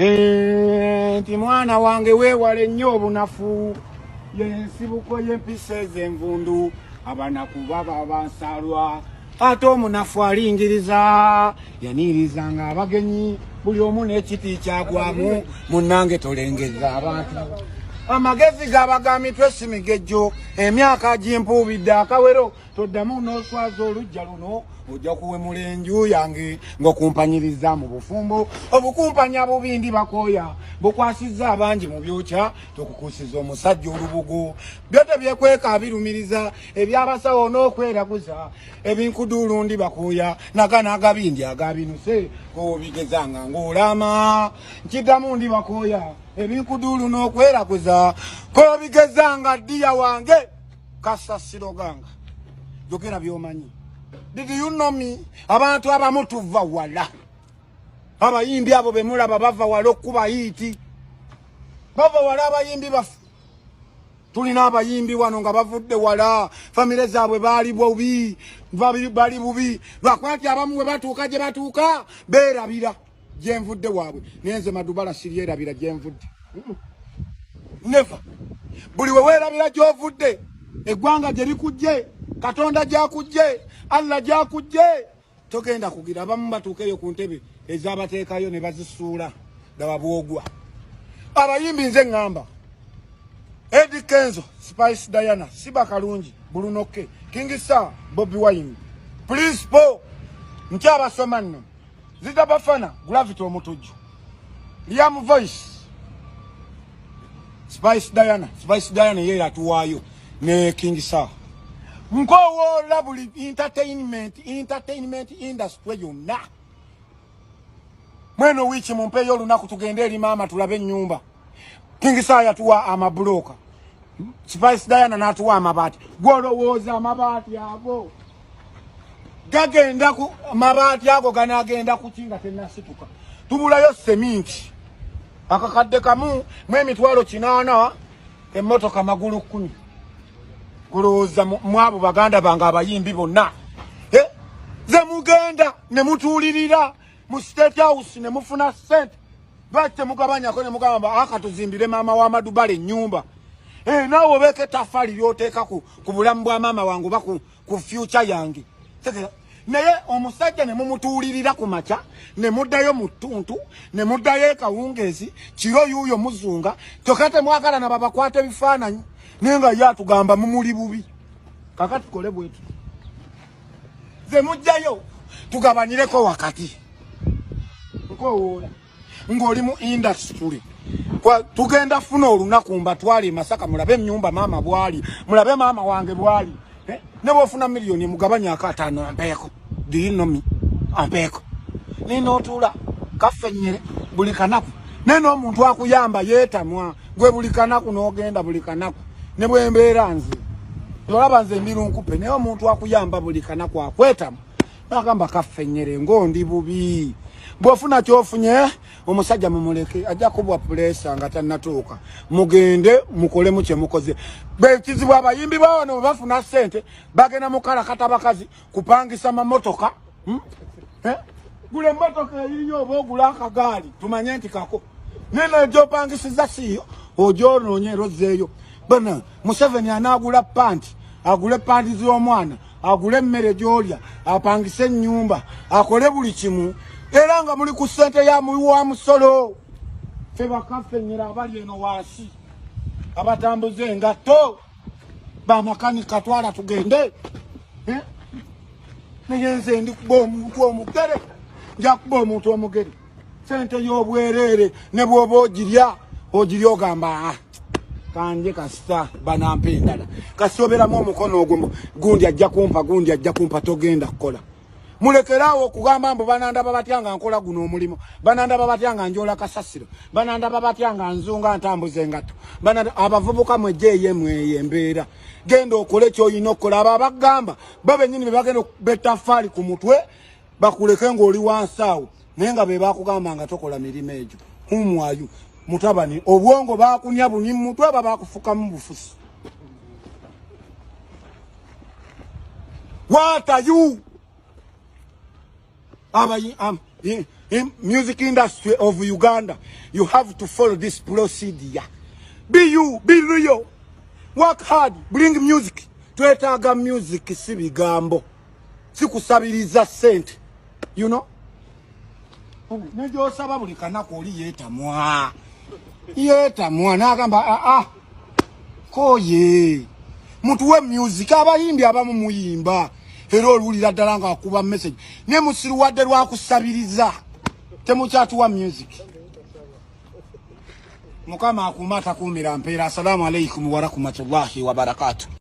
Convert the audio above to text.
Nti mwana wange weewale nnyo obunafu, yensibuko y'empisa ez'envundu. Abanaku baba bansalwa, ate omunafu alingiriza yaniirizanga abagenyi, buli omu n'ekiti kyagwamu. Munnange, tolengeza abantu, amagezi gaba ga mitwe si migejjo. Emyaka gimpuubidde akawero, toddamu n'oswaza olujja luno, ojja kuwemula enju yange ng'okumpanyiriza mu bufumbo. Obukumpanya bubindi bakooya bukwasizza abangi mu byokya, tokukusiza omusajja olubugo. Byo tebyekweka birumiriza ebyabasawo n'okweraguza ebinkuduulundi bakooya naga n'agabindi agabinuse obigezanga ng'olama. Nkiddamu, ndi bakooya ebinkuduulu n'okweraguza kobigezanga. Ddiya wange kasasiro ganga, yogera byomanyi. Did you know me? Abantu abamu tuva wala. Abayimbi abo bemulaba bava wala okuba hit, bava wala. Abayimbi baffe, tulina abayimbi wano nga bavudde wala, famire zaabwe baali bubi, bali bubi lwakuba nti abamu bwe batuuka gye batuuka beerabira gyenvudde waabwe. Naye nze Madubala siryerabira gyenvudde, never. Buli we weerabira gy'ovudde, eggwanga gye likujje, Katonda gyakujje, Allah gyakujje, togenda kugira. Abamu batuukeyo ku ntebe ezabateekayo ne bazisuula. Daba bwogwa. Abayimbi, nze ŋŋamba Eddie Kenzo, Spice Diana, Sheebah Karungi, Bruno K, King Saha, Bobi Wine, Principal nkyabasoma nno, Zita Bafana, Gravity Omutujju, Liam Voice, Spice Diana. Spice Diana ye yatuwaayo ne King Saha. Nkowoola buli entertainment industry yonna mweno wiiki, mumpeeyo olunaku tugende eri maama tulabe ennyumba. King Saha yatuwa amabulooka, Spice Diana n'atuwa amabaati. Gwolowooza amabaati ago gagenda ku mabaati ago ganagenda kuki nga tenasituka? Tubulayo seminti akakadde kamu mu 800,000, emmotoka magulu 10. Gulowooza mwabo baganda bange abayimbi bonna, eh? Ze mugenda ne mutuulirira mu State House ne mufuna sente, lwaki temugabanyako ne mugamba, aka tuzimbire maama wa Madubala ennyumba? Eh, naawe obeeko ettafaali lyoteeka ku bulamu bwa maama wange oba ku future yange. Naye omusajja ne mumutuulirira ku makya, ne muddayo mu ttuntu, ne muddayo ekawungeezi kiro, yuuyo muzunga, kyokka temwagala na babakwata ebifaananyi, naye nga ye atugamba mumuli bubi. Kaka tukole bwetu, ze mujjayo tugabanireko wakati. Nkowoola ng'oli mu industry, tugenda funa olunaku mbatwale e Masaka, mulabe ennyumba maama bwali, mulabe maama wange bwali. Eh, ne bwofuna miliyoni mugabanyako 50, ampeeko. Do you know me? Ampeeko nina otuula kaffe nnyere buli kanaku, naye n'omuntu akuyamba yeetamwa. Gwe buli kanaku n'ogenda buli kanaku, ne bwembeera nze olaba nze ndi lunkupe, naye omuntu akuyamba buli kanaku akwetamu nagamba kaffe nnyere ng'ondi bubi. Bw'ofuna kyofunye, omusajja mumuleke, ajja kubwa pressure nga tannatuuka. Mugende mukolemu kye mukoze. Bekizibu abayimbi bawano bwe bafuna ssente bagenda mukalakata bakazi, kupangisa mamotoka, Eh? Gula emmotoka eyiyo oba ogula akagaali tumanye nti kako, naye nagyopangisiza siiyo, ogyonoonye era ozzeeyo. Bana Museveni anaagula panti, agule panti z'omwana, agule emmere gy'olya, apangise ennyumba, akole buli kimu, era nga muli ku ssente ya muwi wa musolo. Ffe bakaffe nnyera abali eno wansi abatambuza engatto, bamakanika, twala tugende, eh? Naye nze ndi kuba omuntu omugere, nja kuba omuntu omugere. Sente y'obwereere ne bw'oba ogirya, ogirya ogamba, ah, kanje kasita banampa endala, kasita oberamu omukono ogwo, gundi ajja kumpa, gundi ajja kumpa. Togenda kukola. Mulekeraawo okugamba mbu banandaba batya nga nkola guno omulimu, banandaba batya nga njola kasasiro, banandaba batya nga nzunga ntambuza engatto. Abavubuka mwejjeeyo mweyo embeera, genda okole kyolina okukola. Abo abagamba bo bennyini be bagenda betafaali ku mutwe bakuleke ng'oli wansi awo, naye nga be bakugamba nga tokola mirimu egyo. Humwayu mutabani, obwongo bakunya buni mutwe, aba bakufukamu bufusi. What are you? In music industry of Uganda, you have to follow this procedure. Be you, be real, work hard, bring music. Twetaaga music, si bigambo, si kusabiriza sente. Negyosaba buli kanaku oli yeetamwa, yeetamwa n'agamba aa koye mutuwe music. Abayimbi abamu muyimba era oluwulira ddala ng'akuba message ne musiruwadde lwakusabiriza, temukyatuwa music. Mukama akuuma, atakuumira mpeera. Assalamu alaikum warahmatullahi wabarakatuh.